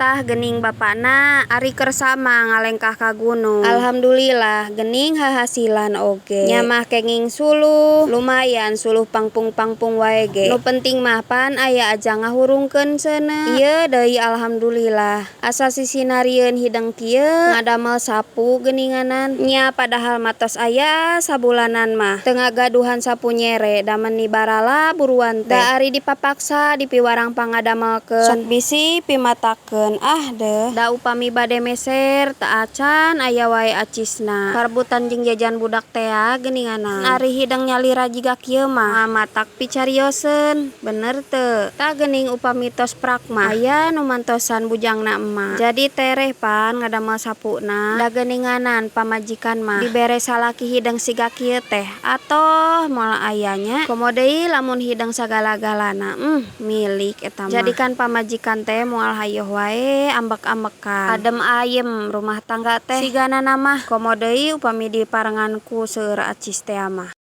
Tah geuning bapana ari kersa mah ngalengkah ka gunung. Alhamdulillah geuning hahasilan oge. Nya mah kenging suluh, lumayan suluh pangpung-pangpung wae ge. Nu penting mah pan aya aja ngahurungkeun seuneu. Ieu deui alhamdulillah asa sisinarieun hideng kieu ngadamel sapu geuninganan. Nya padahal mah tos aya sabulanan mah teu ngagaduhan sapu nyere da meuni barala buruan teh. Da ari dipapaksa dipiwarang pangadamelkeun sok bisi pimatakeun ah deuh. Da upami bade meser teu acan aya wae acisna. Parebutan jeung jajan budak tea geuninganan. Ari hideng nyalira jiga kieu mah matak picarioseun bener teu. Tah geuning upami tos prak mah aya nu mantosan bujangna emak. Jadi tereh pan ngadamel sapuna. Da geuninganan pamajikan mah dibere salaki hideng siga kieu teh atoh moal aya nya. Komo deui lamun hideng sagala-galana milik eta mah. Jadikan pamajikan teh moal hayoh wae ambek-ambekan. Adem ayem rumah tangga teh sigana mah. Komo deui upami diparengan ku seueur acis tea mah.